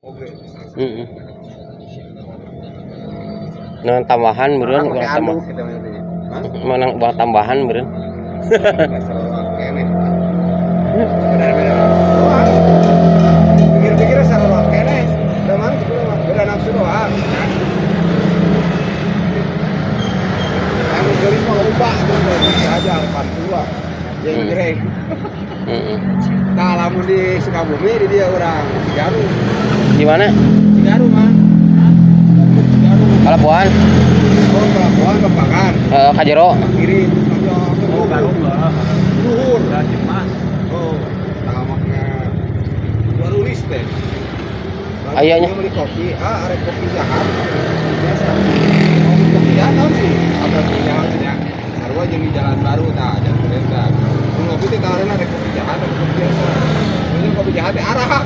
Oke. Heeh. Nah, tambahan meureun Pakai uang tambah. anduk kita mah. Hah? Menang uang tambahan meureun. Sarua keneh. Beda-beda doang. Pikir-pikirnya sarua keneh. Udah mah gitu mah beda nafsu doang. Anu geulis mah lupa tuh bisa aja 80 jeung jereng. Heeh. Nah, lamun di Sukabumi di dia urang Cigaru. Di mana? Cigaru mah. Cigaru. Pelabuhan. Oh, pelabuhan Lembangan. Heeh, ka jero. Kiri oh, Garut lah. Luhur. Ya Cimas. Oh, tamaknya baru list teh. Ayahnya. Dia beli kopi, ah, arek kopi jahat. Biasa. Mau beli kopi jahat naon sih? Apa kopi jahat ya? Sarua jeung di jalan baru tah, jalan Berenda. Mun ngopi teh tawarna arek kopi jahat atau kopi biasa. Mun kopi jahat teh arak.